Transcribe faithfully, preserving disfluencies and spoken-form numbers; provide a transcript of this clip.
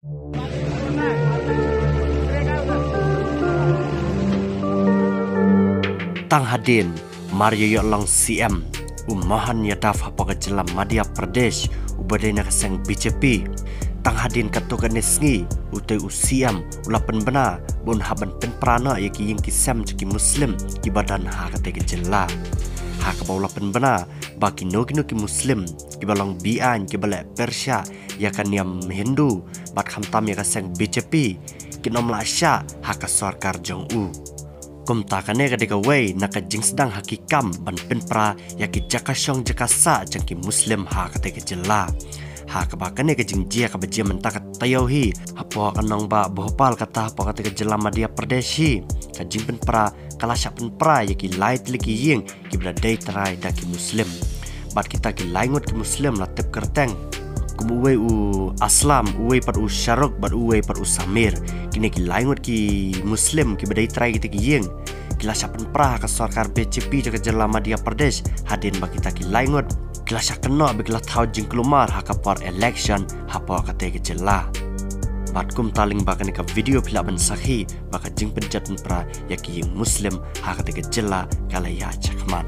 Tang hadien mar ïa ïoh long C M u Mohan Yadav hapoh ka jylla Madhya Pradesh uba dei na ka seng B J P. Tang hadien katto katne sngi utei u C M u la pynbna ba un hap ban pynpra noh ïa ki ïing ki sem jong ki Muslim kiba don ha katei ka jylla. Ha kaba u la pynbna ba kino kino ki Muslim kiba long be-aiñ, kiba leh pyrshah ïa ka niam Hindu bad khamtam ïa ka seng B J P kin ym lah shah ha ka sorkar jong u. Kumta kane ka dei kawei na ka jingsdang ha ki kam ban pynpra ïa ki jaka shong jaka sah jong ki Muslim ha katei ka jylla. Ha kaba kane ka jingjia kaba jia mynta ka taïew hi hapoh ka nongbah Bhopal, kata hapoh katei ka jylla Madhya Pradesh hi, ka jingpynpra ka la shah pynpra ïa ki lai tylli ki ïing kiba la dei trai da ki Muslim. Bad kita ki lai ngut ki Muslim la tip kyrteng kum uwei u Aslam, uwei pat u Shahrukh bad uwei pat u Sameer. Kine ki lai ngut ki Muslim kiba dei trai kita ki ïing ki la shah pynpra ha ka sorkar B J P jong ka jylla Madhya Pradesh, hadien ba kita ki lai ngut ki la shah kynnoh ba ki la thaw jingkulmar ha ka por election hapoh katei ka jylla. Bad kumta lyngba kane ka video phi lah ban sakhi ba ka jingpynjot pynpra ïa ki ïing Muslim ha katei ka jylla ka la ïaid shakhmat.